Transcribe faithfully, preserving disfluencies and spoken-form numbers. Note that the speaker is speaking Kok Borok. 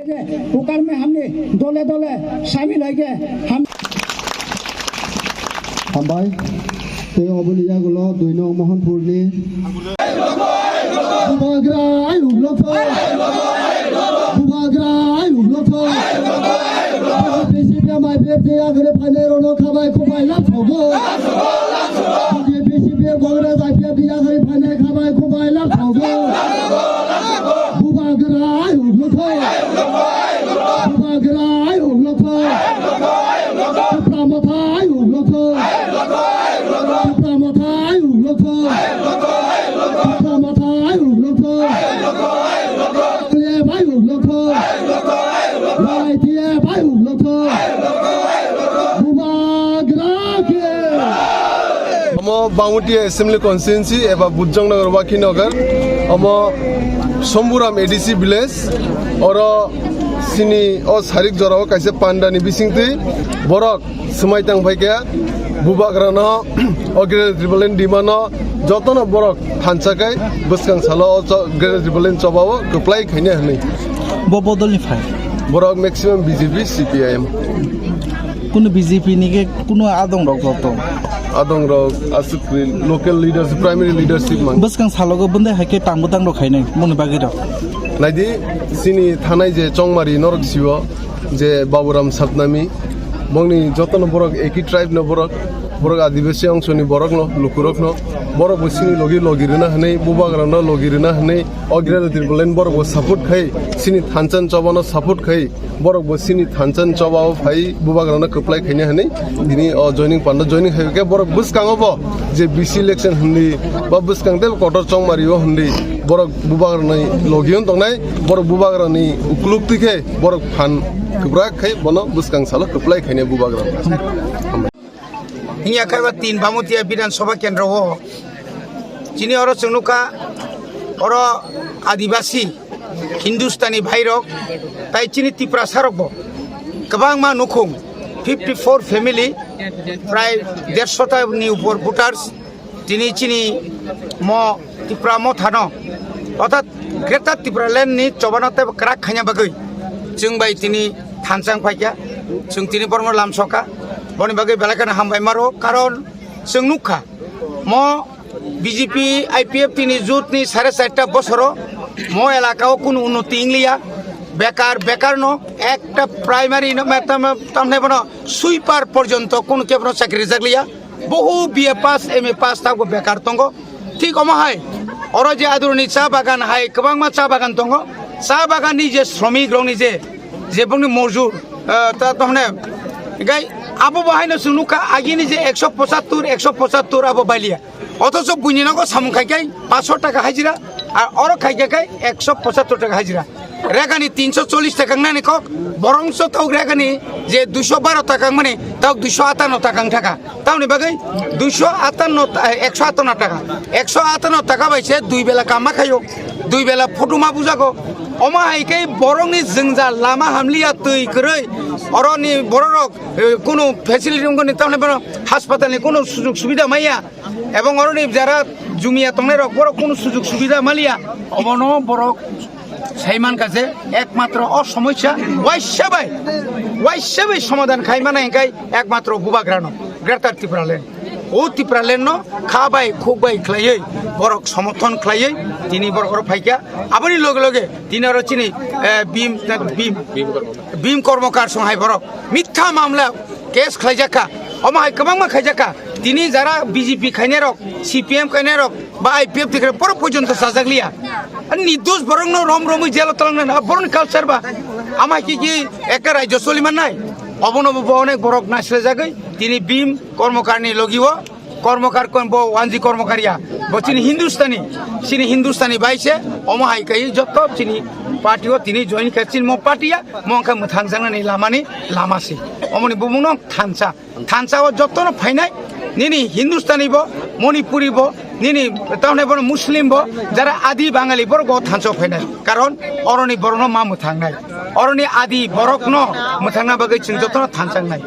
पुकार में हमने दले दले शामिल होके हम Hambai. Tei oboni yagulo dui nong Mohanpurni. Bubagra ayuk lokthai. Bubagra ayuk lokthai. B C P M I P F ni yagulo phainai rokno khabai khubai lap thogo. B C P M Congress I P F ni yagulo phainai khabai khubai lap thogo. Bubagra ayuk lokthai. Bubagra ayuk lokthai. Tipra Motha ayuk lokthai. Tipra Motha ayuk lokthai. Tipra Motha ayuk lokthai. L F ayuk lokthai. Y T F ayuk lokthai. Bubagra khe. Omo Bangmuti Assembly Constituency eba Bujjongnagar Wakhinagar. Omo Somburam A D C village. Oro sini o sarik jorao kaisa pandani bisingtwi borok swmai tang phaikha, bubagrano o Greater Tipraland dimano jotono borok thansa khai bwskang salo o cho-, Greater Tipraland chobao kwplai khaina hwnwi. Bo bodolni phai? Borok maximum B J P, C P I M. Kunu B J P ni khe kunu adong rok joto? Adong rok aswk local leaders, primary leadership mang. Bwskang salogo bwndai hai khe tang bwtang rok khainai moni bagwi rok. Naidi, chini thanai je Chongmari norok siwo, je Baburam Satnami, bongni jotono borok eki tribe no borok, borok Adibasi ongsoni borok no, lukurok no, borok bo chini logi logi rwna hwnwi, bubagra no logi rwna hwnwi, o Greater Tipraland borok bo support khai, chini thansa ni choba no support khai, borok bo chini thansa ni choba o phai, bubagra no kwplai khaina hwnwi, tini o joining panda joining khai khe borok bwskango bo je B C election hwnwi, ba bwskang tei kotor Chongmari o hwnwi, borok bubagra ni logi on tongnai, borok bubagra ni ukluk twi khe, borok phan kwbrak khai bono bwskang salo kwplai khainai bubagra. Hinya khe ba tin Bangmuti Bidhan Sabha Kendro o chini oro chwng nukha, oro Adibasi, Hindustani bhai rok, tai chini Tiprasa rok bo kwbangma nukhung, fifty four family, prai dershota ni upor voters, tini chini mo Tipra Mothano, orthat Greater Tipraland ni chobano tei kwrak khaina bagwi chwng bai tini thansa wng phaikha, chwng tini borokno lamsokha, boni bagwi belai kheno hambai maro, karon chwng nukha mo B J P I P F T ni jut ni sare charta bosoro mo elaka o kunu unnoti wngliya, bekar, bekar no ekta primary no, tam-, tamni bono sweeper porjonto kunu kebono chakri rijak liya. Bohu B A pass, M A pass tabuk bekar tongo. Thik omo hai, oro je aduroni cha bagan hai kwbangma cha bagan tongo. Cha bagan ni je sromik rok ni je, je bongni mojur, eh, ta, ta hone, gai abo bo haino chwng nukha agini je ekso pochattor, ekso pochattor abo baliya. Othocho buini nogo samung khai khai paanch sho taka hajira, ar oro khai khai ekso pochattor taka hajira. Regani tinso chollish taka wngnani kok, borongso tok regani je duiso baro taka wngmani, tok duiso atanno taka wngthaka. Tamoni bagwi duiso atanno, eh, ekso atanno taka. Ekso atanno taka bai se dui bela kamma khaio, dui bela photo ma bujago. Omo hai khe borokni jwngjal lama hamliya twi kwrwi, oroni bororok, eh, kunu facility wngkoni tamni bono haspatalni kunu sujug subida maya. Ebong oroni jara jumiya tongnai rok borok kunu sujug subida maliya. Obono borok sai mankha je ekmatro o somosya waisa bai, waisa bai somadan khai mano hingkai ekmatro bubagrano Greater Tipraland. O Tipraland no kha bai khuk bai khlaiwi borok somorthon khlaiwi tini borok oro phaikha. Aboni loge loge tini oro chini, eh, bhim, bhim, bhim kormokar song hai borok mitha mamla case khlaijakha, omo hai kwbangma khaijakha. Tini jara B J P khainai rok, C P M khainai rok, ba I P F tikra borok porjonto chajak liya. Ani nirdosh borok no rom romwi jelo twlang nai, borok ni culture ba. Ama ki ki ekta rajyo choli man nai. Obono bo onek borok naisle jagwi. Tini bhim kormokar ni logi o, kormokar kon bo wanji kormokar ya. Bo chini Hindustani, chini Hindustani bai se, omo hai kai joto chini party o tini join khe chini mo party ya. Mongkha mwthang jangnani lamani lama se. Omoni bumung no thansa. Thansa o jotono phainai, nini Hindustani bo, Manipuri bo, nini tamni bono Muslim bo, jara Adi Bangali borok o thansa o phainai. Karon oroni borokno ma mwthangnai. Oroni Adi borokno mwthangna bagwi chwng jotono thansa wngnai.